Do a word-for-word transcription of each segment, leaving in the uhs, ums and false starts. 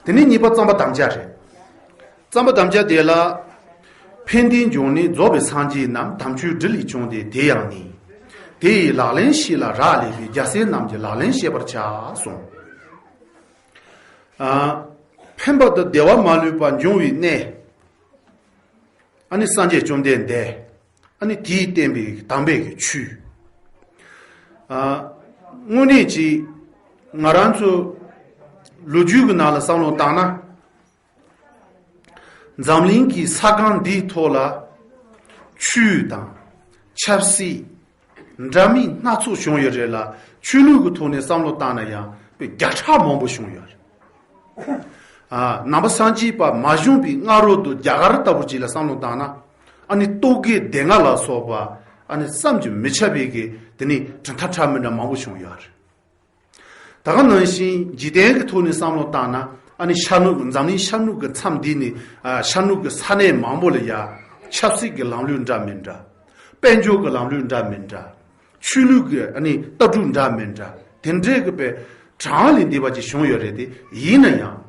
དེ་ནས་གཉིས་པ་གཙང་པ་དམ་བཅའ་རེད། གཙང་པ་དམ་བཅའ་དེ་ལ། ཕན་བདེའི་འབྱུང་གནས་རྫོགས་པའི་སངས་རྒྱས་རྣམས། དམ་ཆོས་སྒྲི་ལས་བྱུང་སྟེ་དེ་ཡང་ནི། དེ་ཡི་ལག་ལེན་བཤད་ལ་རག་ལས་པས། རྒྱལ་སྲས་རྣམས་ཀྱི་ལག་ལེན་བཤད་པར་བྱ་གསུངས། ཨ། ཕན་པ་དང་བདེ་བ་མ་ལུས་པ་འབྱུང་བའི་གནས། ཨ་ནི་སངས་རྒྱས་བཅོམ་ལྡན་འདས། ཨ་ནི་དེས་བསྟན་པའི་དམ་པའི་གི་ཆོས། ཨ། དངོས་གནས་ཀྱི་ང་རང་ཚོ་ལོ་རྒྱུས་ཀྱི་ནང་ལ་བསམ་བློ་བཏང་ན། འཛམ་གླིང་གི་ས་སྒང་འདིའི་ཐོག་ལ་ཆོས་དང་ཆབ་སྲིད་འདྲ་མིན་སྣ་ཚོགས་བྱུང་ཡོད་རེད་ལ། ཆོས་ལུགས་ཀྱི་ཐོག་ནས་བསམ་བློ་བཏང་ན་ཡང་དཔེ་བརྒྱ་ཕྲག་མང་པོ་བྱུང་ཡོད་རེད། ཨ། ནང་པ་སངས་རྒྱས་པ་མ་བྱུང་པའི་སྔ་རོལ་དུ་རྒྱ་གར་ལྟ་བུ་ཅིག་ལ་བསམ་བློ་བཏང་ན། ཨ་ནི་རྟོག་གེ་སྡེ་ལྔ་ལ་སོགས་པ། ཨ་ནི་བསམ་གྱིས་མི་ཁྱབ་པའི་གི་དེ་ནི་གྲུབ་མཐའ་ཕྲ་མིན་འདྲ་མང་པོ་བྱུང་ཡོད་རེད། ད་ག་ནང་བཞིན་འཇིག་རྟེན་གྱི་ཐོག་ནས་བསམ་བློ་བཏང་ན། ཨ་ནི་ཤར་ནུབ་ཀྱི་འཛམ་གླིང་ཤར་ནུབ་ཀྱི་མཚམས་འདི་ནས། ཨ། ཤར་ནུབ་ཀྱི་ས་གནས་མང་པོ་ལ་ཡ་ཆབ་སྲིད་ཀྱི་ལམ་ལུགས་འདྲ་མི་འདྲ། དཔལ་འབྱོར་གྱི་ལམ་ལུགས་འདྲ་མི་འདྲ། ཆོས་ལུགས་ཀྱི་ཨ་ནི་ལྟ་གྲུབ་འདྲ་མི་འདྲ། དེ་འདྲའི་གི་དཔེ་གྲངས་ལས་འདས་པ་ཅིག་བྱུང་ཡོད་རེད་དེ། ཡིན་ན་ཡང་།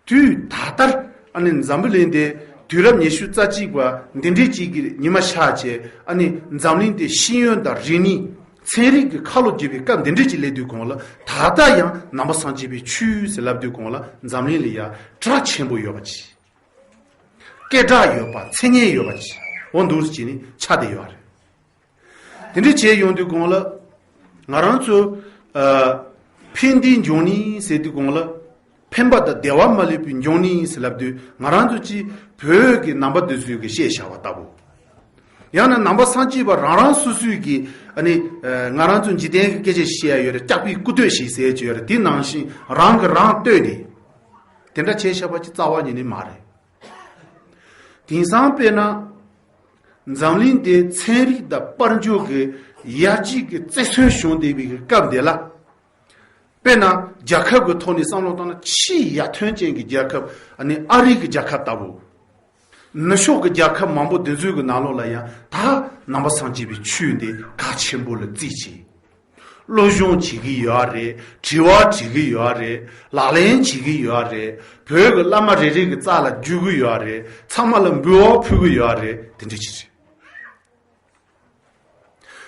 དུས་ད་ལྟར་ཨ་ནི་འཛམ་བུ་གླིང་འདི་དུས་རབས་ཉི་ཤུ་རྩ་གཅིག་པ་འདི་འདྲའི་ཅིག་གི་ཉི་མ་ཤར་བྱས། ཨ་ནི་འཛམ་གླིང་འདི་ཤེས་ཡོན་དང་རིག་གནས་ཚན་རིག་གི་ཁ་ལོ་བསྒྱུར་བའི་སྐབས་འདི་འདྲའི་ཅིག་སླེབས་དུས་གོང་ལ། ད་ལྟ་ཡང་ནང་པ་སངས་རྒྱས་པའི་ཆོས་ཟེར་ལབ་དུས་གོང་ལ། འཛམ་གླིང་ལ་ཡ་གྲགས་ཆེན་པོ་ཡོད་པ་ཅིག་སྐད་གྲགས་ཡོད་པ། མཚན་སྙན་ཡོད་པ་ཅིག་འོ་འདུག་ཅིག་ནི་ཆགས་བསྡད་ཡོད་རེད། དེ་འདྲ་བྱས་ཡོང་དུས་གོང་ལ། ང་རང་ཚོ། ཨ། ཕན་བདེའི་འབྱུང་གནས་ཟེར་དུས་གོང་ལ། ཕན་པ་དང་བདེ་བ་མ་ལུས་པའི་འབྱུང་གནས་ཟེར་ལབ་དུས། ང་རང་ཚོ་ཅིག་བོད་ཀྱི་ནང་པ་འདི་ཚོའི་གི་བཤད་བྱ་བ་ལྟ་བུ། ཡང་ན་ནང་པ་སངས་རྒྱས་པ་རང་རང་སོ་སོའི་གི། ཨ་ནི། ཨ། ང་རང་ཚོ་འཇིག་རྟེན་གྱི་སྐད་ཆ་བཤད་ཡ་ཡོད་རེད། སྐྱག་པའི་སྐུ་བསྟོད་ཞིག་ཟེར་གྱི་ཡོད་རེད། དེ་ནང་བཞིན་རང་གིས་རང་བསྟོད་ནས། དེ་འདྲ་བྱས་བཞག་པ་ཅིག་རྩ་བ་ཉིད་ནས་མ་རེད། དེང་སང་དཔེར་ན། འཛམ་གླིང་འདི་ཚན་རིག་དང་དཔལ་འབྱོར་གྱི་ཡར་རྒྱས་ཀྱི་རྩེར་སོན་བྱུང་བསྡད་པའི་སྐབས་འདི་ལ། དཔེར་ན་རྒྱལ་ཁབ་ཀྱི་ཐོག་ནས་བསམ་བློ་བཏང་ན། ཆེས་ཡར་ཐོན་ཅན་གྱི་རྒྱལ་ཁབ། ཨ་ནི་ཨ་རི་གི་རྒྱལ་ཁབ་ལྟ་བུ། ནུབ་ཕྱོགས་ཀྱི་རྒྱལ་ཁབ་མང་པོ་འདི་ཚོའི་གི་ནང་ལོགས་ལ་ཡང་ད་ནང་པ་སངས་རྒྱས་པའི་ཆོས་འདི་གལ་ཆེན་པོ་ལ་བརྩིས་བྱས། སློབ་སྦྱོང་བྱེད་ཀྱི་ཡོད་རེད། དྲི་བ་དྲི་གི་ཡོད་རེད། ལག་ལེན་བྱེད་ཀྱི་ཡོད་རེད། བོད་ཀྱི་བླ་མ་རེ་རེ་གི་རྩ་ལ་རྒྱུག་གི་ཡོད་རེད། ཚང་མ་ལ་འབུལ་བ་ཕུལ་གི་ཡོད་རེད། དེ་འདྲ་ཅིག་རེད།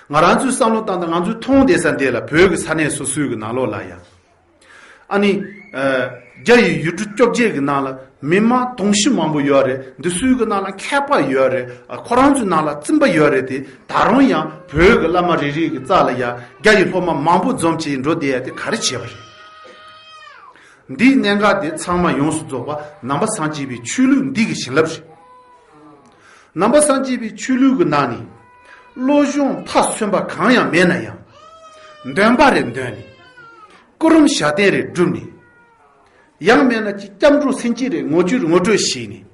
ང་རང་ཚོའི་བསམ་བློ་བཏང་དང་། ང་ཚོའི་མཐོང་བསྡད་ས་འདི་ལ། བོད་ཀྱི་ས་གནས་སོ་སོའི་གི་ནང་ལོགས་ལ་ཡང་། ཨ་ནི། ཨ། རྒྱ་ཡི་ཡུལ་གྲུ་བཅོ་བརྒྱད་ཀྱི་ནང་ལ་མི་མང་དུང་ཕྱུར་མང་པོ་ཡོད་རེད། འདི་ཚོའི་གི་ནང་ལ་མཁས་པ་ཡོད་རེད། ཨ། ཁོ་རང་ཚོའི་ནང་ལ་བཙུན་པ་ཡོད་རེད་དེ། ད་རུང་ཡང་བོད་ཀྱི་བླ་མ་རེ་རེ་གི་རྩ་ལ་ཡང་རྒྱ་ཡི་སློབ་མ་མང་པོ་འཛོམས་བྱས་འགྲོ་བསྡད་ཡ་དེ་ག་རེ་བྱས་པ་རེད། འདིའི་གནད་འགག་དེ་ཚང་མ་ཡོངས་སུ་རྫོགས་པ་ནང་པ་སངས་རྒྱས་པའི་ཆོས་ལུགས་འདི་གི་བྱིན་རླབས་རེད། ནང་པ་སངས་རྒྱས་པའི་ཆོས་ལུགས་ཀྱི་ནང་ནས་སློབ་སྦྱོང་མཐའ་སོན་པ་གང་ཡང་མེད་ན་ཡང་། འདོན་པ་རེ་འདོན་ནས། སྐུ་རིམ་ཞལ་ཏེན་རེ་བསྒྲུབས་ནས། ཡང་མེད་ན་ཅིག་སྐྱབས་འགྲོ་སེམས་བསྐྱེད་རེ་ངོ་སྤྲོད་ངོ་སྤྲོད་བྱས་ནས།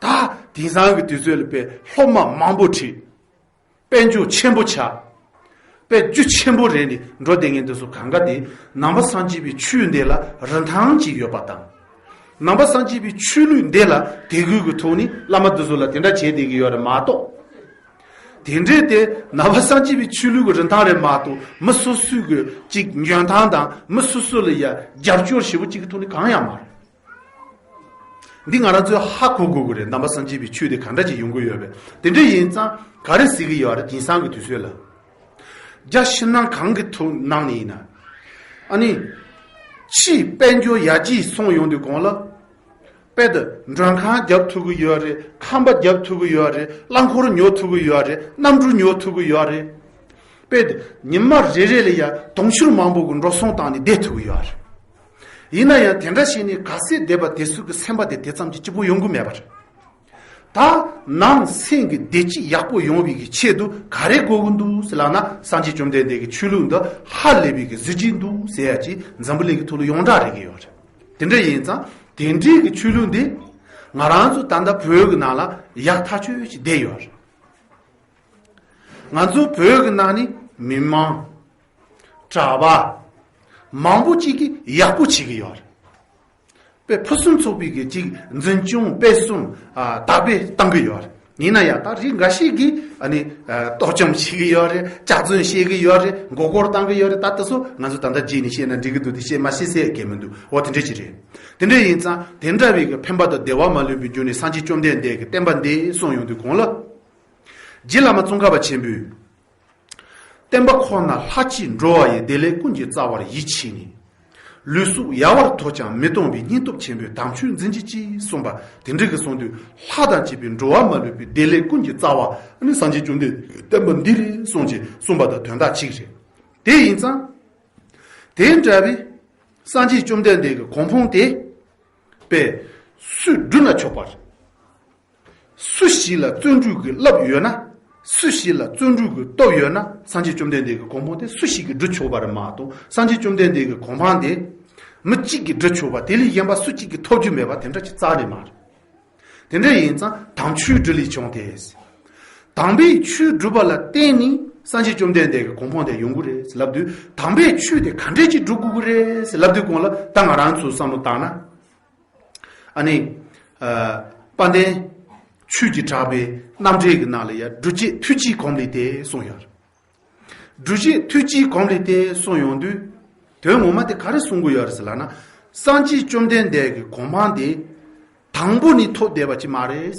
ད་དེང་སང་གི་དུས་ཚོད་ལ་དཔེ་སློབ་མ་མང་པོ་ཁྲིད། དཔལ་འབྱོར་ཆེན་པོ་ཆགས། དཔེ་རྒྱུ་ཆེན་པོ་རེད་ནས་འགྲོ་བསྡད་མཁན་དེ་ཚོ་གང་ག་དེ་ནང་པ་སངས་རྒྱས་པའི་ཆོས་འདི་ལ་རིན་ཐང་ཅིག་ཡོད་པ་དང་། ནང་པ་སངས་རྒྱས་པའི་ཆོས་ལུགས་འདི་ལ་དད་གུས་ཀྱི་ཐོག་ནས་བླ་མ་དེ་ཚོ་ལ་དེ་འདྲ་བྱས་བསྡད་ཀྱི་ཡོད་རེད་མ་གཏོགས། དེ་འདྲའི་དེ་ནང་པ་སངས་རྒྱས་པའི་ཆོས་ལུགས་ཀྱི་རིན་ཐང་རེད་མ་གཏོགས། མི་སོ་སོའི་གི་ཅིག་འཇོན་ཐང་དང་། མི་སོ་སོ་ལ་ཡ་རྒྱབ་སྐྱོར་ཞེ་པོ་ཅིག་གི་ཐོག་ནས་གང་ཡང་མ་རེད། འདི་ང་རང་ཚོས་ཧ་གོ་དགོས་ཀྱི་རེད། ནང་པ་སངས་རྒྱས་པའི་ཆོས་དེ་ག་འདྲ་ཅིག་ཡོང་གི་ཡོད་པས། དེ་འདྲ་ཡིན་ཙང་ག་རེ་ཟེར་གྱི་ཡོད་རེད། དེང་སང་གི་དུས་ཚོད་ལ་རྒྱ་ཕྱི་ནང་གང་གི་ཐོག་ནང་ནས་ཡིན་ན། ཨ་ནི་ཕྱིའི་དཔལ་འབྱོར་ཡར་རྒྱས་སོང་ཡོང་དུས་གོང་ལ། དཔེ་དེ་མགྲོན་ཁང་རྒྱབ་ཐུབ་ཀྱི་ཡོད་རེད། ཁང་པ་རྒྱབ་ཐུབ་ཀྱི་ཡོད་རེད། རླངས་འཁོར་ཉོ་ཐུབ་ཀྱི་ཡོད་རེད། གནམ་གྲུ་ཉོ་ཐུབ་ཀྱི་ཡོད་རེད། དཔེ་དེ་ཉི་མ་རེ་རེ་ལ་ཡ་དུང་ཕྱུར་མང་པོ་གི་འགྲོ་སོང་བཏང་ནས་བསྡད་ཐུབ་ཀྱི་ཡོད་རེད། ཡིན་ན་ཡང་དེ་འདྲ་བྱས་ནས་ག་ཚོད་བསྡད་པ་དེ་ཚོ་གི་སེམས་པ་དེ་དེ་ཙམ་གྱིས་སྐྱིད་པོ་ཡོང་གི་མེད་པ་རེད། ད་ནང་སེམས་ཀྱི་བདེ་སྐྱིད་ཡག་པོ་ཡོང་བའི་གི་ཆེད་དུ་ག་རེ་དགོས་ཀྱི་འདུག་ཟེར་ལབ་ན། སངས་རྒྱས་བཅོམ་ལྡན་འདས་ཀྱི་ཆོས་ལུགས་འདི་ཧ་ལས་པའི་གི་གཟི་བརྗིད་འདུག་ཟེར་ཡ་ཅིག་འཛམ་བུ་གླིང་གི་ཐོག་ལ་ཡོངས་གྲགས་རེད་ཀྱི་ཡོད་རེད། དེ་འདྲ་ཡིན་ཙང་དེ་འདྲའི་གི་ཆོས་ལུགས་འདི་ང་རང་ཚོ་ད་ལྟ་བོད་ཀྱི་ནང་ལ་ཡག་ཐག་ཆོད་ཅིག་བསྡད་ཡོད་རེད། ང་ཚོ་བོད་ཀྱི་ནང་ནས་མི་མང་གྲྭ་པ་མང་པོ་ཅིག་གིས་ཡག་པོ་བྱེད་ཀྱི་ཡོད་རེད། དཔེ་ཕུན་སུམ་ཚོགས་པའི་གི་ཅིག་འཛིན་སྐྱོང་སྤེལ་གསུམ། ཨ། དར་སྤེལ་གཏང་གི་ཡོད་རེད། ཡིན་ན་ཡང་ད་རིགས་འགའ་ཤས་ཀྱིས་ཨ་ནི་ཨ་གཏོར་བཅོམ་བྱེད་ཀྱི་ཡོད་རེད། ལྕགས་རྫུན་བཤད་ཀྱི་ཡོད་རེད། མགོ་སྐོར་བཏང་གི་ཡོད་རེད། ད་དེ་ཚོ་ང་ཚོ་ད་ལྟ་བརྗེད་ནས་བཤད་ན་འགྲིག་གི་འདུག་དེ་བཤད་མ་ཤེས་ཟེར་གྱི་མི་འདུག་འོ་དེ་འདྲ་ཅིག་རེད། དེ་འདྲ་ཡིན་ཙང་དེ་འདྲ་བའི་གི་ཕན་པ་དང་བདེ་བ་མ་ལུས་པའི་རྒྱུ་ནི་སངས་རྒྱས་བཅོམ་ལྡན་འདས་ཀྱི་བསྟན་པ་འདི་གསུངས་ཡོང་དུས་གོང་ལ། རྗེ་བླ་མ་ཙོང་ཁ་པ་ཆེན་པོས། བསྟན་པ་ཁོ་ན་ལྷ་ཀྱིས་འགྲོ་བ་ཡི། བདེ་ལེགས་ཀུན་གྱི་རྩ་བར་ཡིད་ཆེས་ནས། ལུས་སྲོག་ཡལ་བར་ཐོགས་ཀྱང་མི་གཏོང་བའི། སྙིང་སྟོབས་ཆེན་པོས་དམ་ཆོས་འཛིན་བྱེད་ཅིག་གསུངས་པ་དེ་འདྲ་གི་གསུངས་དུས། ལྷ་དང་བཅས་པའི་འགྲོ་བ་མ་ལུས་པའི་བདེ་ལེགས་ཀུན་གྱི་རྩ་བ་ནི་སངས་རྒྱས་བཅོམ་ལྡན་འདས་བསྟན་པ་འདི་རེད་གསུངས་ཀྱི་གསུངས་པ་དང་དོན་དག་གཅིག་རེད། དེ་ཡིན་ཙང་། དེ་འདྲ་བའི་སངས་རྒྱས་བཅོམ་ལྡན་འདས་ཀྱི་གོ་འཕང་དེ་པས་སུས་བསྒྲུབ་ན་ཆོག་པ་རེད། སུ་ཞིག་ལ་བརྩོན་འགྲུས་ཀྱི་རླབས་ཡོད་ན། སུ་ཞིག་ལ་བརྩོན་འགྲུས་ཀྱི་སྟོབས་ཡོད་ན། སངས་རྒྱས་བཅོམ་ལྡན་འདས་ཀྱི་གོ་འཕང་དེ་སུ་ཞིག་གིས་སྒྲུབ་ཆོག་པ་རེད་མ་གཏོགས། སངས་རྒྱས་བཅོམ་ལྡན་འདས་ཀྱི་གོ་འཕང་དེ་མི་གཅིག་གིས་སྒྲུབ་ཆོག་པ་དེ་ལས་གཞན་པ་སུ་གཅིག་གིས་ཐོབ་རྒྱུ་མེད་པ་དེ་འདྲ་ཅིག་རྩ་ནས་མ་རེད། དེ་འདྲ་ཡིན་ཙང་དམ་ཆོས་སྒྲུབ་ལས་བྱུང་སྟེ། དམ་པའི་ཆོས་སྒྲུབ་པ་ལ་བརྟེན་ནས་སངས་རྒྱས་བཅོམ་ལྡན་འདས་ཀྱི་གོ་འཕང་དེ་ཡོང་གི་རེད་ལབ་དུས། དམ་པའི་ཆོས་དེ་ག་འདྲས་ཅིག་སྒྲུབ་དགོས་ཀྱི་རེད་ལབ་དུས་གོང་ལ་ད་ང་རང་ཚོས་བསམ་བློ་བཏང་ན། ཨ་ནི། ཨ། དཔལ་ལྡན་ཆོས་ཀྱི་གྲགས་པའི་རྣམ་འགྲེལ་གྱི་ནང་ལ་ཡང་སྒྲུབ་བྱེད་ཐུགས་རྗེའི་གོམས་ལས་ཏེ་གསུངས་ཡོད། སྒྲུབ་བྱེད་ཐུགས་རྗེའི་གོམས་ལས་ཏེ་གསུངས་ཡོང་དུས། དོན་ངོ་མ་དེ་ག་རེ་གསུང་གི་ཡོད་རེད་ཟེར་ལབ་ན། སངས་རྒྱས་བཅོམ་ལྡན་འདས་ཀྱི་གོ་འཕང་དེ་དང་པོ་ནས་ཐོབ་བསྡད་པ་ཅིག་མ་རེད།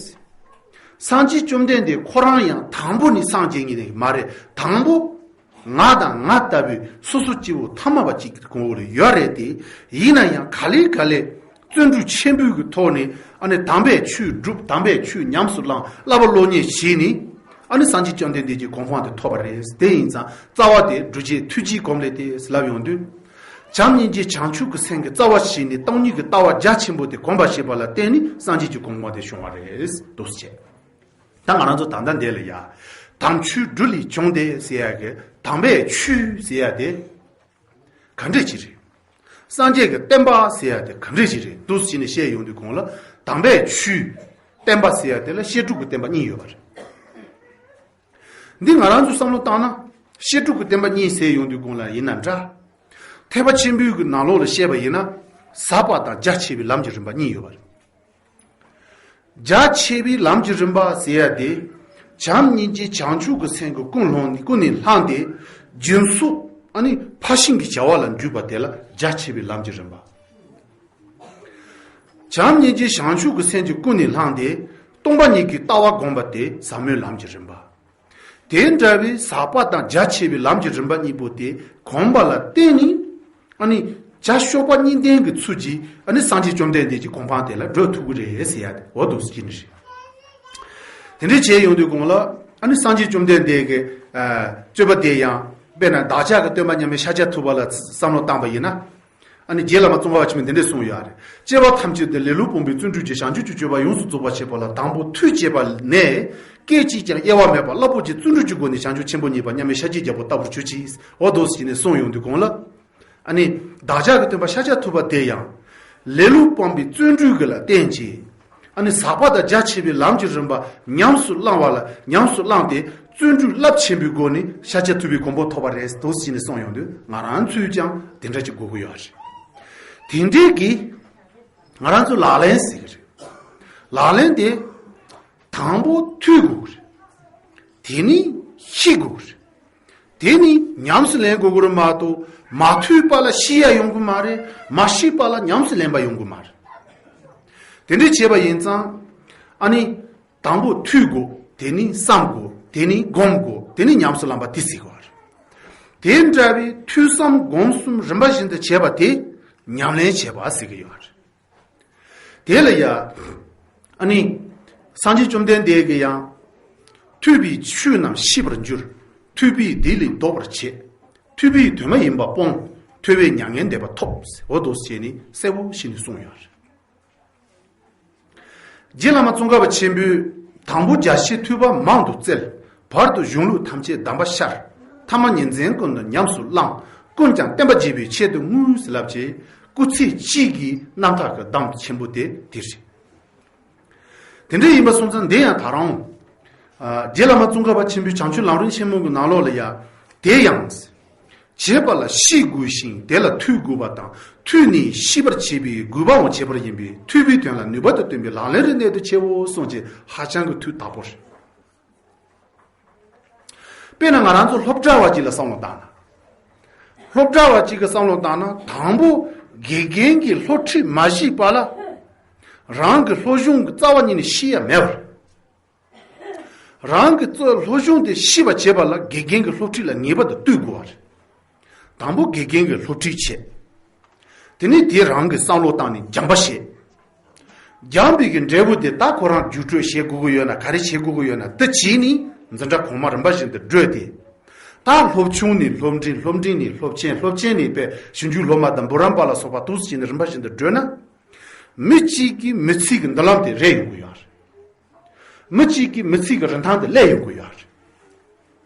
སངས་རྒྱས་བཅོམ་ལྡན་འདས་ཁོ་རང་ཡང་དང་པོ་ནས་སངས་རྒྱས་ངེས་མ་རེད། དང་པོ། ང་དང་ང་ལྟ་བུའི་སོ་སོ་སྐྱེ་བོ་ཐ་མལ་པ་གཅིག་གི་གོང་བུ་ལ་ཡོད་རེད་དེ། ཡིན་ན་ཡང་ག་ལེ་ག་ལེ་བརྩོན་འགྲུས་ཆེན་པོའི་གི་ཐོག་ནས། ཨ་ནི་དམ་པའི་ཆོས་སྒྲུབ། དམ་པའི་ཆོས་ཉམས་སུ་བླངས། བསླབ་པ་སློབ་གཉེར་བྱས་ནས། ཨ་ནི་སངས་རྒྱས་བཅོམ་ལྡན་འདས་ཀྱི་གོ་འཕང་དེ་ཐོབ་པ་རེད། དེ་ཡིན་ཙང་རྩ་བ་དེ་སྒྲུབ་བྱེད་ཐུགས་རྗེའི་གོམས་ལས་ཏེ་ལབ་ཡོང་དུས། བྱམས་སྙིང་རྗེ་བྱང་ཆུབ་ཀྱི་སེམས་ཀྱི་རྩ་བ་བྱས་ནས་སྟོང་ཉིད་ཀྱི་ལྟ་བ་རྒྱ་ཆེན་པོ་དེ་གོམས་པར་བྱས་པ་ལ་བརྟེན་ནས་སངས་རྒྱས་ཀྱི་གོ་འཕང་དེ་བྱུང་བ་རེད་འདུག་ཟེར། ད་ང་རང་ཚོ་ད་ལྟ་འདི་ལ་ཡ། དམ་ཆོས་སྒྲུབ་ལས་བྱུང་སྟེ་ཟེར་ཡ་གི་དམ་པའི་ཆོས་ཟེར་ཡ་དེ་ག་འདྲས་ཅིག་རེད། སངས་རྒྱས་ཀྱི་བསྟན་པ་ཟེར་ཡ་དེ་ག་འདྲས་ཅིག་རེད་འདུག་ཟེར་ནས་བཤད་ཡོང་དུས་གོང་ལ། དམ་པའི་ཆོས། བསྟན་པ་ཟེར་ཡ་དེ་ལ་བཤད་སྒྲུབ་ཀྱི་བསྟན་པ་གཉིས་ཡོད་པ་རེད། འདི་ང་རང་ཚོས་བསམ་བློ་བཏང་ན། བཤད་སྒྲུབ་ཀྱི་བསྟན་པ་གཉིས་ཟེར་ཡོང་དུས་གོང་ལ་ཡིན་ན་འདྲ། ཐེག་པ་ཆེན་པོའི་གི་ནང་ལོགས་ལ་བཤད་པ་ཡིན་ན། ཟབ་པ་དང་རྒྱ་ཆེ་བའི་ལམ་གྱི་རིམ་པ་གཉིས་ཡོད་པ་རེད། རྒྱ་ཆེ་བའི་ལམ་གྱི་རིམ་པ་ཟེར་ཡ་དེ། བྱམས་སྙིང་རྗེ་བྱང་ཆུབ་ཀྱི་སེམས་ཀྱི་ཀུན་སློང་ནི་ཀུན་ནས་བསླངས་ཏེ། སྦྱིན་སོགས་ཨ་ནི་ཕར་ཕྱིན་གྱི་བྱ་བ་ལ་འཇུག་པ་དེ་ལ་རྒྱ་ཆེ་བའི་ལམ་གྱི་རིམ་པ། བྱམས་སྙིང་རྗེ་བྱང་ཆུབ་ཀྱི་སེམས་ཀྱི་ཀུན་ནས་བསླངས་ཏེ། སྟོང་པ་ཉིད་ཀྱི་ལྟ་བ་བསྒོམ་པ་དེ་ཟབ་མོའི་ལམ་གྱི་རིམ་པ། དེ་འདྲ་བའི་ཟབ་པ་དང་རྒྱ་ཆེ་བའི་ལམ་གྱི་རིམ་པ་གཉིས་པོ་དེ་གོམས་པ་ལ་བརྟེན་ནས། ཨ་ནི་བྱ་གཤོག་པ་གཉིས་ལྡན་གྱི་ཚུལ་གྱིས་ཨ་ནི་སངས་རྒྱས་བཅོམ་ལྡན་འདས་ཀྱི་གོ་འཕང་དེ་ལ་བགྲོད་ཐུབ་ཀྱི་རེད་ཟེར་ཡ་དེ་འོ་འདུག་ཟེར་གྱི་ནི་རེད། དེ་འདྲའི་བྱས་ཡོང་དུས་གོང་ལ། ཨ་ནི་སངས་རྒྱས་བཅོམ་ལྡན་འདས་ཀྱི་ཨ་སྤྱོད་པ་དེ་ཡང་དཔེར་ན་བདག་ཅག་གི་སྟོན་པ་མཉམ་མེད་ཤཱཀྱ་ཐུབ་པ་ལ་བསམ་བློ་བཏང་པ་ཡིན་ན། ཨ་ནི་རྗེ་བླ་མ་ཙོང་ཁ་པ་ཆེན་པོས་འདི་འདྲས་གསུངས་ཡོད་རེད། སྐྱེ་བ་ཐམས་ཅད་དུ་ལེ་ལོ་སྤོང་བའི་བརྩོན་འགྲུས་ཀྱིས་བྱང་ཆུབ་ཀྱི་སྤྱོད་པ་ཡོངས་སུ་རྫོགས་པར་བྱེད་པ་ལ། དང་པོ་ཐོས་བྱས་པ་ནས་སྐད་ཅིག་ཀྱང་གཡེལ་བ་མེད་པར་རླབས་པོ་ཆེའི་བརྩོན་འགྲུས་ཀྱི་སྒོ་ནས་བྱང་ཆུབ་ཆེན་པོར་བསྙེགས་པ་མཉམ་མེད་ཤཱཀྱའི་རྒྱལ་པོ་ལྟ་བུར་གྱུར་ཅིག་འོ་འདུག་ཟེར་ནས་གསུངས་ཡོང་དུས་གོང་ལ། ཨ་ནི་བདག་ཅག་གི་སྟོན་པ་ཤཱཀྱ་ཐུབ་པ་དེ་ཡང་ལེ་ལོ་སྤོང་བའི་བརྩོན་འགྲུས་ཀྱི་ལ་བརྟེན་ཅིང་། ཨ་ནི་ཟབ་པ་དང་རྒྱ་ཆེ་བའི་ལམ་གྱི་རིམ་པ་ཉམས་སུ་བླང་བ་ལ་ཉམས་སུ་བླངས་ཏེ། བརྩོན་འགྲུས་རླབས་ཆེན་པོའི་སྒོ་ནས་ཤཱཀྱ་ཐུབ་པའི་གོ་འཕང་ཐོབ་པ་རེད་འདུག་ཟེར་ནས་གསུངས་ཡོང་དུས། ང་རང་ཚོས་ཀྱང་དེ་འདྲ་ཅིག་དགོས་ཀྱི་ཡོད་རེད། དེ་འདྲའི་གི་ང་རང་ཚོ་ལག་ལེན་ཟེར་གྱི་རེད། ལག་ལེན་དེ་དང་པོ་ཐོས་དགོས་ཀྱི་རེད། དེ་ནས་ཤེས་དགོས་ཀྱི་རེད། དེ་ནི་ཉམས་སུ་ལེན་དགོས་ཀྱི་རེད་མ་གཏོགས། མ་ཐོས་པ་ལ་ཤེས་ཡ་ཡོང་གི་མ་རེད། མ་ཤེས་པ་ལ་ཉམས་སུ་ལེན་པ་ཡོང་གི་མ་རེད། དེ་འདྲས་བྱས་པ་ཡིན་ཙང་། ཨ་ནི་དང་པོ་ཐོས་དགོས། དེ་ནི་བསམ་དགོས། དེ་ནི་སྒོམ་དགོས། དེ་ནི་ཉམས་སུ་ལེན་པ་དེ་ཟེར་གྱི་ཡོད་རེད། དེ་འདྲ་བའི་ཐོས་བསམ་སྒོམ་གསུམ་རིམ་པ་བཞིན་དུ་བྱས་པ་དེ་ཉམས་ལེན་བྱས་པ་ཟེར་གྱི་ཡོད་རེད། དེ་ལ་ཡ། ཨ་ནི། སངས་རྒྱས་བཅོམ་ལྡན་འདས་ཀྱིས་ཡང་། ཐོས་པའི་ཆོས་རྣམས་ཤེས་པར་འགྱུར། ཐོས་པས་དེ་ལས་ལྡོག་པར་བྱེད། ཐོས་པས་དོན་མ་ཡིན་པ་སྤོང་། ཐོས་པས་མྱ་ངན་འདས་པ་ཐོབ། འོ་འདུག་ཟེར་ནས་གསལ་པོ་ཞིག་ནས་གསུངས་ཡོད་རེད། རྗེ་བླ་མ་ཙོང་ཁ་པ་ཆེན་པོས་དང་པོ་རྒྱ་ཆེའི་ཐོས་པ་མང་དུ་བཙལ། བར་དུ་གཞུང་ལུགས་ཐམས་ཅད་གདམས་པ་ཤར། ཐ་མ་ཉིན་མཚན་ཀུན་ཏུ་ཉམས་སུ་བླངས། ཀུན་ཀྱང་བསྟན་པ་རྒྱས་པའི་ཆེད་དུ་བསྔོས་ལབ་ཅེས་སྐུ་ཚེ་གཅིག་གི་རྣམ་ཐར་གྱི་གདམས་ཆེན་པོ་དེ་དེ་རེད། དེ་འདྲ་ཡིན་པ་སོང་ཙང་འདི་ཡང་ད་རུང་། ཨ། རྗེ་བླ་མ་ཙོང་ཁ་པ་ཆེན་པོའི་བྱང་ཆུབ་ལམ་རིམ་ཆེན་མོ་གི་ནང་ལོགས་ལ་ཡང་། དེ་ཡང་། བྱེད་པ་ལ་ཤེས་དགོས་ཤིང་དེ་ལ་ཐོས་དགོས་པ་དང་། ཐོས་ནས་ཤེས་པར་བྱེད་པའི་དགོས་པའང་ཁྱད་པར་ཡིན་པས། ཐོས་པའི་དོན་ལ་ནུས་པ་དང་བསྟུན་པའི་ལག་ལེན་རེ་གནད་དུ་ཆེའོ་གསུངས་ཀྱི་ཧ་ཅང་གི་ཐུགས་དག་པོ་རེད། དཔེར་ན་ང་རང་ཚོ་སློབ་གྲྭ་བ་གཅིག་ལ་བསམ་བློ་བཏང་ན། སློབ་གྲྭ་བ་གཅིག་གི་བསམ་བློ་བཏང་ན། དང་པོ་དགེ་རྒན་གྱིས་སློབ་ཁྲིད་མ་བྱས་པ་ལ། རང་གི་སློབ་སྦྱོང་གི་རྩ་བ་ཉིད་ནས་ཤེས་ཡ་མེད་པ་རེད། རང་གི་རྩ་སློབ་སྦྱོང་དེ་ཤེས་པ་བྱེད་པ་ལ་དགེ་རྒན་གྱི་སློབ་ཁྲིད་ལ་ངེས་པར་དུ་ལྟོས་དགོས་པ་རེད། དང་པོ་དགེ་རྒན་གྱིས་སློབ་ཁྲིད་བྱས། དེ་ནས་དེ་རང་གི་བསམ་བློ་བཏང་ནས་སྦྱངས་པ་བྱས། སྦྱངས་པའི་གི་འབྲས་བུ་དེ་ད་ཁོ་རང་བརྒྱུད་སྤྲོད་བྱེད་དགོས་ཀྱི་ཡོད་ན། ག་རེ་བྱེད་དགོས་ཀྱི་ཡོད་ན་དེ་བྱས་ནས་འཛིན་གྲྭ་གོང་མ་རིམ་པ་བཞིན་དུ་བགྲོད་དེ། ད་སློབ་ཆུང་ནས་སློབ་འབྲིང་། སློབ་འབྲིང་ནས་སློབ་ཆེན། སློབ་ཆེན་ནས་དཔེ་ཞིབ་འཇུག་སློབ་མ་དང་འབུམ་རམས་པ་ལ་སོགས་པ་འདུག་སེ་བྱས་ནས་རིམ་པ་བཞིན་དུ་བགྲོད་ན། མི་གཅིག་གིས་མི་ཚེ་གི་མདུན་ལམ་དེ་རེག་ཡོང་གི་ཡོད་རེད། མི་གཅིག་གིས་མི་ཚེ་གི་རིན་ཐང་དེ་སླེབས་ཡོང་གི་ཡོད་རེད།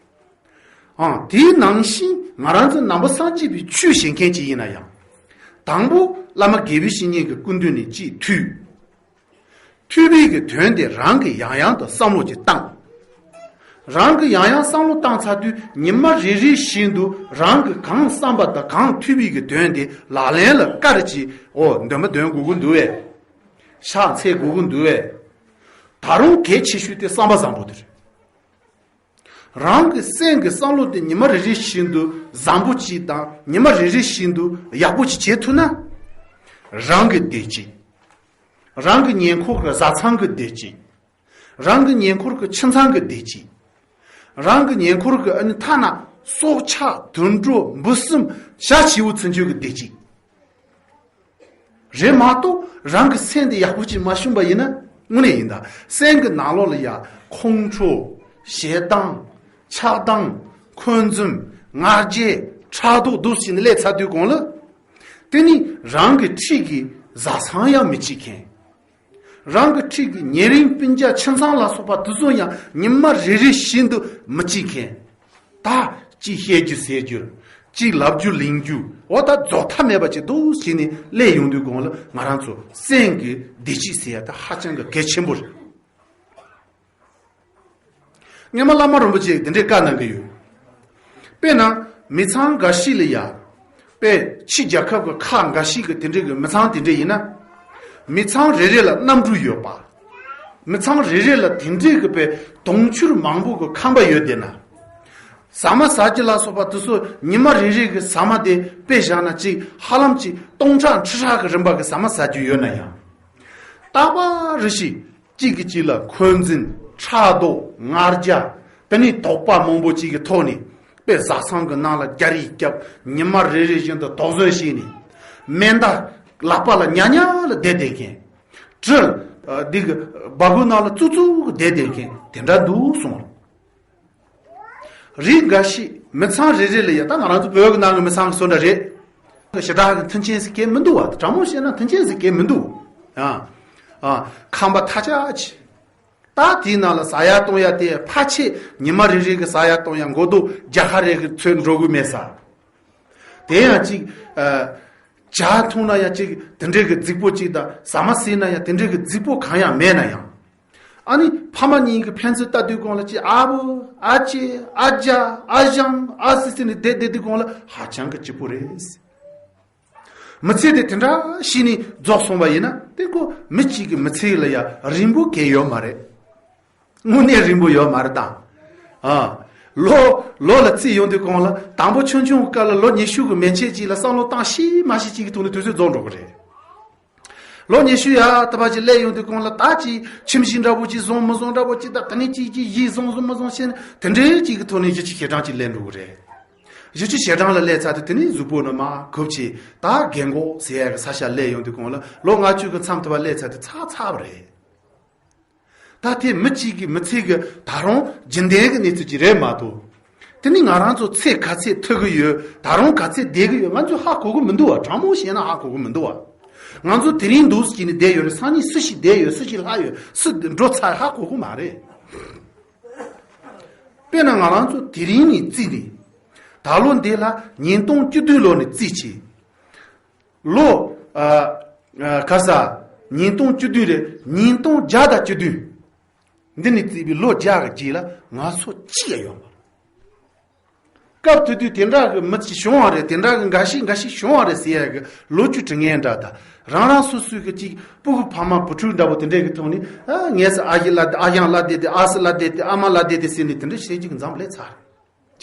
ཨང་། དེའི་ནང་བཞིན་ང་རང་ཚོ་ནང་པ་སངས་རྒྱས་པའི་ཆོས་བྱེད་མཁན་ཅིག་ཡིན་ན་ཡང་། དང་པོ་བླ་མ་དགེ་བའི་བཤེས་གཉེན་གྱི་སྐུ་མདུན་ནས་གཅིག་ཐོས། ཐོས་པའི་གི་དོན་དེ་རང་གིས་ཡང་ཡང་དུ་བསམ་བློ་ཅིག་བཏང་། རང་གིས་ཡང་ཡང་བསམ་བློ་བཏང་ཚར་དུས། ཉི་མ་རེ་རེ་བཞིན་དུ་རང་གིས་གང་བསམ་པ་དང་གང་ཐོས་པའི་གི་དོན་དེ་ལག་ལེན་ལ་བཀར་གྱིས། འོ། འདོན་པ་འདོན་དགོས་ཀྱི་འདུག་བས། ཕྱག་འཚལ་དགོས་ཀྱི་འདུག་བས། ད་རུང་གལ་ཆེ་ཤོས་དེ་བསམ་པ་བཟང་པོ་དེ་རེད། རང་གི་སེམས་ཀྱི་བསམ་བློ་དེ་ཉི་མ་རེ་རེ་བཞིན་དུ་བཟང་པོ་ཅིག་དང་། ཉི་མ་རེ་རེ་བཞིན་དུ་ཡག་པོ་ཅིག་བྱེད་ཐུབ་ན། རང་གི་བདེ་སྐྱིད། རང་གི་ཉེ་འཁོར་གྱི་བཟའ་ཚང་གི་བདེ་སྐྱིད། རང་གི་ཉེ་འཁོར་གྱི་ཁྱིམ་ཚང་གི་བདེ་སྐྱིད། རང་གི་ཉེ་འཁོར་གྱི་ཨ་ནི་ཐ་ན་སྲོག་ཆགས་དུད་འགྲོ་འབུ་སྲིན་བྱ་བྱིའུ་ཚུན་ཆོད་ཀྱི་བདེ་སྐྱིད་རེད་མ་གཏོགས། རང་གི་སེམས་དེ་ཡག་པོ་ཅིག་མ་བྱུང་པ་ཡིན་ན། དངོས་གནས་ཡིན་ད། སེམས་ཀྱི་ནང་ལོགས་ལ་ཡ་ཁོང་ཁྲོ། ཞེ་སྡང་། ཆགས་སྡང་། འཁོན་འཛིན། ང་རྒྱལ། ཕྲག་དོག་འདུག་སེ་བྱས་ནས་སླེབས་ཚར་དུས་གོང་ལ། དེ་ནི་རང་གི་འཁྲིས་ཀྱི་བཟའ་ཚང་ཡང་མི་གཅིག་མཁན། རང་གི་འཁྲིས་ཀྱི་ཉེ་རིང་སྤུན་ཀྱག་ཁྱིམ་ཚང་ལ་སོགས་པ་དེ་ཚོ་ཡང་ཉི་མ་རེ་རེ་བཞིན་དུ་མི་གཅིག་མཁན། ད་གཅིག་བཤད་རྒྱུ་ཟེར་རྒྱུ། གཅིག་ལབ་རྒྱུ་ལེན་རྒྱུ། འོ། ད་རྫོགས་མཐའ་མེད་པ་ཅིག་འདུག་སེ་བྱས་ནས་སླེབས་ཡོང་དུས་གོང་ལ། ང་རང་ཚོ་སེམས་ཀྱི་བདེ་སྐྱིད་ཟེར་ཡ་ད་ཧ་ཅང་གི་གལ་ཆེན་པོ་རེད། སྔོན་མ་བླ་མ་རིན་པོ་ཆེས་འདི་འདྲའི་བཀའ་གནང་གི་ཡོད། དཔེར་ན་མི་ཚང་འགའ་ཞིག་ལ་ཡ། དཔེ་ཕྱི་རྒྱལ་ཁབ་ཀྱི་ཁག་འགའ་ཞིག་གི་དེ་འདྲའི་གི་མི་ཚང་དེ་འདྲ་ཡིན་ན། མི་ཚང་རེ་རེ་ལ་གནམ་གྲུ་ཡོད་པ། མི་ཚང་རེ་རེ་ལ་དེ་འདྲའི་གི་དཔེ་དུང་ཕྱུར་མང་པོ་གི་ཁང་པ་ཡོད་བསྡད་ན། ཟ་མ་ཟ་རྒྱུ་ལ་སོགས་པ་དེ་ཚོ་ཉི་མ་རེ་རེ་གི་ཟ་མ་དེ་དཔེ་བཞག་ན་གཅིག་ཧ་ལམ་གཅིག་སྟོང་ཕྲག་ཁྲི་ཕྲག་གི་རིན་པ་གི་ཟ་མ་ཟ་རྒྱུ་ཡོད་ན་ཡང་། རྟག་པ་རེ་ཞིག་གཅིག་གིས་གཅིག་ལ་འཁོན་འཛིན། ཕྲག་དོག་ང་རྒྱལ། དེ་ནས་དོགས་པ་མང་པོ་གཅིག་གི་ཐོག་ནས། དཔེ་བཟའ་ཚང་གི་ནང་ལ་རྒྱ་རིས་བརྒྱབ། ཉི་མ་རེ་རེ་བཞིན་དུ་དོགས་ཟོན་བྱས་ནས། མེ་མདའ་ལག་པ་ལ་ཉག་ཉག་ལ་བསྡད་བསྡད་མཁན། གྲི་འདི་གི་སྦ་ཁུག་ནང་ལ་བཙུགས་བཙུགས་བསྡད་བསྡད་མཁན་དེ་འདྲ་འདུག་གསུངས། རིགས་འགའ་ཞིག་མི་ཚང་རེ་རེ་ལ་ཡ། ད་ང་རང་ཚོ་བོད་ཀྱི་ནང་གི་མི་ཚང་གི་བཟོ་འདྲ་རེད། ཞེ་དྲག་གི་མཐུན་རྐྱེན་ཟེར་མཁན་མི་འདུག་བ། དྲང་མོ་བཤད་ན་མཐུན་རྐྱེན་ཟེར་མཁན་མི་འདུག། ཨ། ཨ། ཁང་པ་ཐ་ཆད་ཅིག། ད་དེའི་ནང་ལ་ཟ་ཡ་བཏུང་ཡ་དེ་ཕལ་ཆེར་ཉི་མ་རེ་རེ་གི་ཟ་ཡ་བཏུང་ཡ་མགོ་ཐོག་བརྒྱ་ཁ་རེ་གི་ཚོད་འགྲོ་གི་མེད་ས། དེ་ཡང་ཅིག། ཨ། ཇ་འཐུང་ན་ཡང་ཅིག་དེ་འདྲའི་གི་རྫིག་པོ་ཅིག་དང་། ཟ་མ་ཟོས་ན་ཡང་དེ་འདྲའི་གི་རྫིག་པོ་གང་ཡང་མེད་ན་ཡང་། ཨ་ནི་ཕ་མ་གཉིས་ཀྱི་ཕན་ཚུན་ལྟ་དུས་གོང་ལ་ཅིག་ཨ་བུ། ཨ་ཅེ། ཨ་ཅག། ཨ་ཞང་། ཨ་སི་སི་ནས་བསྡད་བསྡད་དུས་གོང་ལ་ཧ་ཅང་གི་སྐྱིད་པོ་རེད། མི་ཚེ་དེ་དེ་འདྲ་ཞིག་ནས་རྫོགས་སོང་བ་ཡིན་ན། དེ་ཁོ་མི་གཅིག་གི་མི་ཚེ་ལ་ཡ་རིང་པོ་གང་ཡོད་མ་རེད། དངོས་གནས་རིང་པོ་ཡོད་མ་རེད་ད། ཨ། ལོ་ལོ་ལ་བརྩིས་ཡོང་དུས་གོང་ལ། དང་པོ་ཆུང་ཆུང་གི་སྐབས་ལ་ལོ་ཉི་ཤུ་གི་མན་ཆད་ཅིག་ལ་བསམ་བློ་བཏང་ཤེས་མ་ཤེས་ཅིག་གི་ཐོག་ནས་དུས་ཚོད་རྫོགས་འགྲོ་གི་རེད། ལོ་ཉི་ཤུ་ཡར་ད་བར་ཅིག་སླེབས་ཡོང་དུས་གོང་ལ། ད་ཅིག་ཁྱིམ་གཞིས་འདྲ་པོ་ཅིག་བཟོ་མི་བཟོ་འདྲ་པོ་ཅིག་དང་། དེ་ནས་ཅིག་ཅིག་གཞིས་བཟོ་བཟོ་མི་བཟོ་བྱས་ནས། དེ་འདྲའི་ཅིག་གི་ཐོག་ནས་གཞི་བྱེས་ཞེ་གྲངས་ཅིག་སླེབས་འགྲོ་གི་རེད། གཞི་བྱེས་ཞེ་གྲངས་ལ་སླེབས་ཚར་དུས། དེ་ནས་གཟུགས་པོ་ནི་མར་གུག་བྱས། ད་རྒན་གོག་ཟེར་ཡ་གི་ས་ཆ་སླེབས་ཡོང་དུས་གོང་ལ། ལོ་ལྔ་བཅུ་གི་མཚམས་དུ་བ་སླེབས་ཚར་དུས་ཚར་ཚར་བ་རེད། ད་དེ་མི་གཅིག་གི་མི་ཚེ་གི་ད་རུང་རྒྱུན་ལྡན་གྱི་གནས་ཚུལ་ཅིག་རེད་མ་གཏོགས། དེ་ནི་ང་རང་ཚོ་ཚེ་ག་ཚད་ཐུག་གི་ཡོད། ད་རུང་ག་ཚད་བསྡད་ཀྱི་ཡོད། ང་ཚོས་ཧ་གོ་གི་མི་འདུག་བ། དྲང་མོ་བཤད་ན་ཧ་གོ་གི་མི་འདུག་བ། ང་ཚོ་དེ་རིང་འདུག་སེ་བྱས་ནས་བསྡད་ཡོད་རེད། སང་ཉིན་སུ་ཞིག་བསྡད་ཡོད། སུ་ཞིག་ལྷག་ཡོད། སུ་འགྲོ་ཚར་ཧ་གོ་གི་མ་རེད། དཔེར་ན་ང་རང་ཚོ་དེ་རིང་ནས་བརྩིས་ནས། ད་ལོ་འདི་ལ་ཉིས་སྟོང་བཅུ་བདུན་ལོ་ནས་བརྩིས་བྱས། ལོ། ཨ། ཨ། ག་རེ་ཟེར། ཉིས་སྟོང་བཅུ་བདུན་རེད། ཉིས་སྟོང་བརྒྱ་དང་བཅུ་བདུན། འདི་ནས་བརྩིས་པའི་ལོ་བརྒྱ་གི་རྗེས་ལ་ང་ཚོ་གཅིག་ཡང་ཡོད་མ་རེད། སྐབས་དེ་དུས་དེ་འདྲ་གི་མི་གཅིག་བྱུང་བ་རེད། དེ་འདྲ་གི་འགའ་ཞིག་འགའ་ཞིག་བྱུང་བ་རེད་ཟེར་ཡ་གི་ལོ་རྒྱུས་དྲི་ངན་འདྲ་དང་། རང་རང་སོ་སོའི་གི་གཅིག་སྤུ་གུ་ཕ་མ་བུ་ཕྲུག་འདྲ་པོ་དེ་འདྲའི་གི་ཐོག་ནས། ཨ། ངས་ཨ་ཡེ་ལ། ཨ་ཞང་ལ་བསྡད་དེ། ཨ་སི་ལ་བསྡད་དེ། ཨ་མ་ལ་བསྡད་དེ་ཟེར་ནས་དེ་འདྲ་བྱེད་རྒྱུ་གི་མཚམས་སླེབས་ཚར་རེད།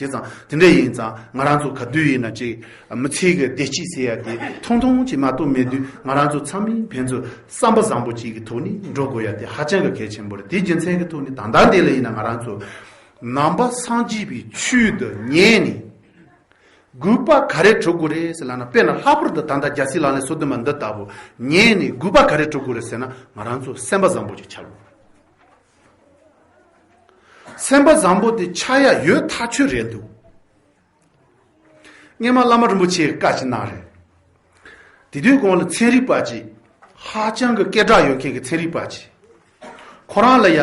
བྱས་ཙང་དེ་འདྲ་ཡིན་ཙང་ང་རང་ཚོ་ག་དུས་ཡིན་ན་ཅིག་མི་ཚེ་གི་བདེ་སྐྱིད་ཟེར་ཡ་དེ་ཐུང་ཐུང་ཅིག་མ་གཏོགས་མེད་དུས། ང་རང་ཚོ་ཚང་མས་ཕན་ཚུན་བསམ་པ་བཟང་པོ་ཅིག་གི་ཐོག་ནས་འགྲོ་དགོས་ཡ་དེ་ཧ་ཅང་གི་གལ་ཆེན་པོ་རེད། དེའི་རྒྱུ་མཚན་གྱི་ཐོག་ནས་ད་ལྟ་འདི་ལ་ཡིན་ན་ང་རང་ཚོ་ནང་པ་སངས་རྒྱས་པའི་ཆོས་འདི་ཉན་ནས་དགོས་པ་ག་རེ་སྒྲུབ་དགོས་རེད་ཟེར་ལབ་ན། དཔེར་ན་ལྷག་པར་དུ་ད་ལྟ་རྒྱལ་སྲས་ལག་ལེན་སོ་བདུན་མ་འདི་ལྟ་བུ་ཉན་ནས་དགོས་པ་ག་རེ་སྒྲུབ་དགོས་རེད་ཟེར་ན། ང་རང་ཚོ་སེམས་པ་བཟང་པོ་ཅིག་ཆགས་དགོས། སེམས་པ་བཟང་པོ་དེ་ཆགས་ཡ་ཡོད་ཐག་ཆོད་རེད་འདུག། སྔོན་མ་བླ་མ་རིན་པོ་ཆེས་བཀའ་ཅིག་གནང་རེད། དེ་དུས་གོང་ལ་ཚན་རིག་པ་ཅིག་ཧ་ཅང་གི་སྐད་གྲགས་ཡོད་མཁན་གྱི་ཚན་རིག་པ་ཅིག། ཁོ་རང་ལ་ཡ་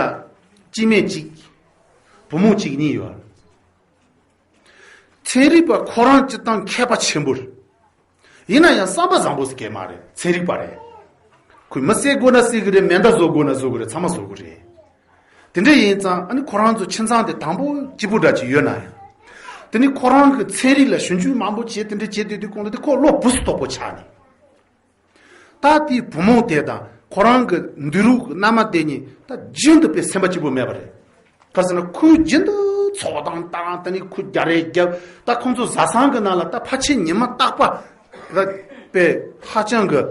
སྐྱེ་དམན་གཅིག་བུ་མོ་གཅིག་གཉིས་ཡོད། ཚན་རིག་པ་ཁོ་རང་སྤྱིར་བཏང་མཁས་པ་ཆེན་པོ་རེད། ཡིན་ན་ཡང་བསམ་པ་བཟང་པོ་ཟེར་མཁན་མ་རེད། ཚན་རིག་པ་རེད། ཁོས་མི་བསད་དགོས་ན་བསད་གི་རེད། མེ་མདའ་བཟོ་དགོས་ན་བཟོ་གི་རེད། ཚང་མ་བཟོ་གི་རེད། དེ་འདྲ་ཡིན་ཙང་ཨ་ནི་ཁོ་རང་ཚོ་ཁྱིམ་ཚང་དེ་དང་པོ་སྐྱིད་པོ་འདྲ་ཅིག་ཡོད་ན་ཡང་། དེ་ནི་ཁོ་རང་གི་ཚན་རིག་ལ་ཞིབ་འཇུག་མང་པོ་བྱས། དེ་འདྲ་བྱས་དུས་དུས་གོང་དུ་དེ་ཁོ་བློ་བུ་སུ་དོག་པོ་ཆགས་ནས། ད་དེའི་བུ་མོ་དེ་དང་ཁོ་རང་གི་འདི་རུ་མནའ་མ་དེ་གཉིས་ད་རྒྱུན་དུ་དཔེ་སེམས་པ་སྐྱིད་པོ་མེད་པ་རེད། ག་ཟེར་ན་ཁོས་རྒྱུན་དུ་ཚོགས་གཏམ་བཏང་། དེ་ནི་ཁོ་རྒྱ་རེ་རྒྱབ། ད་ཁོང་ཚོ་བཟའ་ཚང་གི་ནང་ལ་ད་ཕལ་ཆེར་ཉི་མ་རྟག་པ་ད་དཔེ་ཧ་ཅང་གི་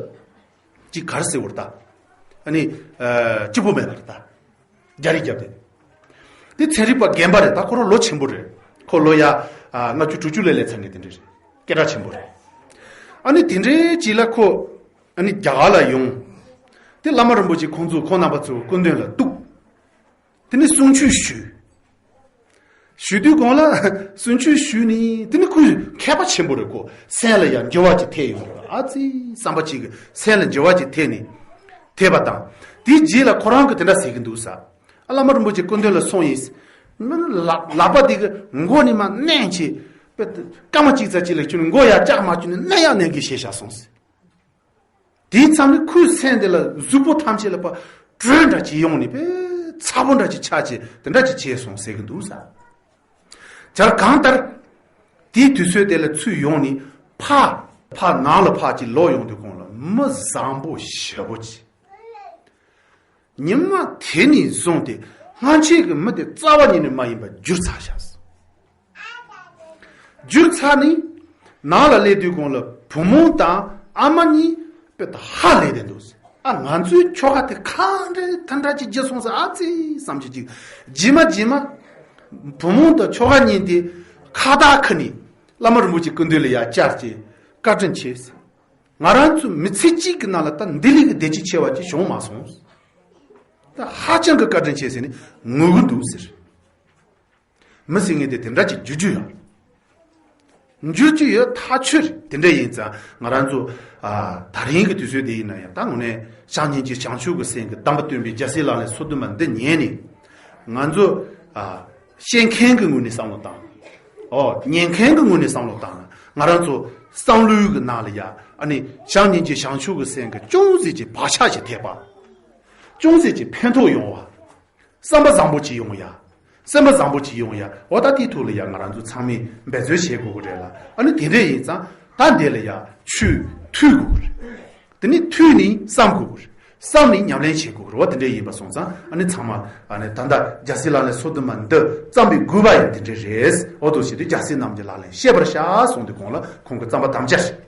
ཅིག་ག་རེ་ཟེར་བར་ད་ཨ་ནི་སྐྱིད་པོ་མེད་པ་རེད་ད། རྒྱ་རིགས་རྒྱབ་དེ། དེ་ཚན་རིག་པ་རྒན་པ་རེད། ད་ཁོ་རང་ལོ་ཆེན་པོ་རེད། ཁོ་ལོ་ཡ་ལྔ་བཅུ་དྲུག་ཅུ་ལས་ལས་ཚར་མཁན་དེ་འདྲ་རེད། སྐད་གྲགས་ཆེན་པོ་རེད། ཨ་ནི་དེ་འདྲའི་ཅིག་ལ་ཁོ་ཨ་ནི་རྒྱ་གར་ལ་ཡོང་། དེ་བླ་མ་རིན་པོ་ཆེ་ཁོང་ཚོ་ཁོང་རྣམ་པ་ཚོ་སྐུ་མདུན་ལ་གཏུགས། དེ་ནི་གསུང་ཆོས་ཞུས། ཞུ་དུས་གོང་ལ་གསུང་ཆོས་ཞུས་ནས་དེ་ནི་ཁོས་མཁས་པ་ཆེན་པོ་རེད། ཁོ་སེམས་ལ་ཡང་འགྱུར་བ་ཅིག་ཐེབས་ཡོང་གི་རེད། ཨ་ཙི་བསམ་པ་ཅིག་གི་སེམས་ལ་འགྱུར་བ་ཅིག་ཐེབས་ནས་ཐེབས་པ་དང་། དེའི་རྗེས་ལ་ཁོ་རང་གིས་དེ་འདྲ་ཟེར་གི་འདུག་ས། ཨ་བླ་མ་རིན་པོ་ཆེ་སྐུ་མདུན་ལ་སོང་ཡིན། མི་ལ་ལག་པ་དེ་གི་མགོ་ནས་མར་མནན་བྱས། པེ་སྐར་མ་གཅིག་ཙམ་ཅིག་ལ་ཁྱོད་ནི་མགོ་ཡར་བཀྱག་མ་བཅུག་ནས་མནན་ཡག་མནན་གི་བྱས་བཞག་སོང་ཟེར། དེའི་མཚམས་ནས་ཁོའི་སེམས་དེ་ལ་གཟུགས་པོ་ཐམས་ཅད་ལ་པ་དྲོད་འདྲ་ཅིག་ཡོང་ནས་པེ་ཚ་པོ་འདྲ་ཅིག་ཆགས་བྱས་དེ་འདྲ་ཅིག་བྱས་སོང་ཟེར་གི་འདུག་ས། བྱས་གང་ལྟར། དེའི་དུས་ཚོད་དེ་ལ་ཚུར་ཡོང་ནས་ཕར་ཕར་ནང་ལ་ཕར་ཅིག་ལོག་ཡོང་དུས་གོང་ལ་མི་བཟང་པོ་ཞེ་པོ་ཅིག། ཉི་མ་དེ་ནས་བཟུང་སྟེ་སྔ་ཕྱི་གི་མི་དེ་རྩ་བ་ཉིད་ནས་མ་ཡིན་པར་འགྱུར་ཚར་བཞག་སོང་། འགྱུར་ཚར་ནས་ནང་ལ་སླེབས་དུས་གོང་ལ་བུ་མོ་དང་ཨ་མ་གཉིས་དཔེ་ད་ཧ་ལས་བསྡད་འདུག་ཟེར། ཨ་ང་ཚོའི་ཁྱོ་ག་དེ་གང་འདྲ་ཐ་འདྲ་ཅིག་བརྗེད་སོང་ཟེར། ཨ་ཙི་བསམ་གྱི་ཅིག། རྗེས་མ་རྗེས་མ་བུ་མོ་དང་ཁྱོ་ག་གཉིས་དེ་ཁ་བཏགས་ཁུར་ནས་བླ་མ་རིན་པོ་ཆེ་སྐུ་མདུན་ལ་ཡར་བཅར་བྱས་བཀའ་དྲིན་ཆེ་ཟེར། ང་རང་ཚོ་མི་ཚེ་གཅིག་གི་ནང་ལ་ད་འདི་ལས་ཀྱི་བདེ་སྐྱིད་ཆེ་བ་ཅིག་བྱུང་མ་སོང་། ད་ཧ་ཅང་གི་བཀའ་དྲིན་ཆེ་ཟེར་ནས་ངུ་གི་འདུག་ཟེར། མི་ཟེར་མཁན་དེ་དེ་འདྲ་ཅིག་འགྱུར་རྒྱུ་ཡོད། འགྱུར་རྒྱུ་ཡོད་ཐག་ཆོད་རེད། དེ་འདྲ་ཡིན་ཙང་ང་རང་ཚོ་ཨ་ད་རིང་གི་དུས་ཚོད་དེ་ཡིན་ན་ཡང་ད་དངོས་གནས་བྱམས་སྙིང་རྗེ་བྱང་ཆུབ་ཀྱི་སེམས་ཀྱི་དམ་པ་སྟོན་པའི་རྒྱལ་སྲས་ལག་ལེན་སོ་བདུན་མ་འདི་ཉན་ནས་ང་ཚོ་ཨ་ཤེས་མཁན་གྱི་ངོས་ནས་བསམ་བློ་བཏང་། ཨོ་ཉན་མཁན་གྱི་ངོས་ནས་བསམ་བློ་བཏང་ན་ང་རང་ཚོ་བསམ་བློའི་གི་ནང་ལ་ཡ་ཨ་ནི་བྱམས་སྙིང་རྗེ་བྱང་ཆུབ་ཀྱི་སེམས་ཀྱི་ཅུང་ཟད་ཀྱི་བག་ཆགས་ཀྱི་ཐེབས་པ། ཅུང་ཟད་ཀྱི་ཕན་ཐོགས་ཡོང་བ། བསམ་པ་བཟང་པོ་ཅིག་ཡོང་ཡ། སེམས་པ་བཟང་པོ་ཅིག་ཡོང་ཡ། འོ་ད་དེའི་ཐོག་ལ་ཡ་ང་རང་ཚོ་ཚང་མས་འབད་རྩོལ་བྱེད་དགོས་ཀྱི་རེད་ལ། ཨ་ནི་དེ་འདྲ་ཡིན་ཙང་ད་འདི་ལ་ཡ་ཆོས་ཐོས་དགོས་ཀྱི་རེད། དེ་ནས་ཐོས་ནས་བསམ་དགོས་ཀྱི་རེད། བསམ་ནས་ཉམས་ལེན་བྱེད་དགོས་ཀྱི་རེད། འོ་དེ་འདྲ་ཡིན་པ་སོང་ཙང་ཨ་ནི་ཚང་མ་ཨ་ནི་ད་ལྟ་རྒྱལ་སྲས་ལག་ལེན་སོ་བདུན་མ་འདི་བརྩམས་པའི་དགོས་པ་ཡང་དེ་འདྲ་རེད། འོ་དོ་ཞེས་དུས་རྒྱལ་སྲས་རྣམས་ཀྱི་ལག་ལེན་ཤེས་པར་བྱ་གསུངས་དུས་གོང་ལ་ཁོང་གི་བརྩམས་པ་དམ་བཅའ་རེད།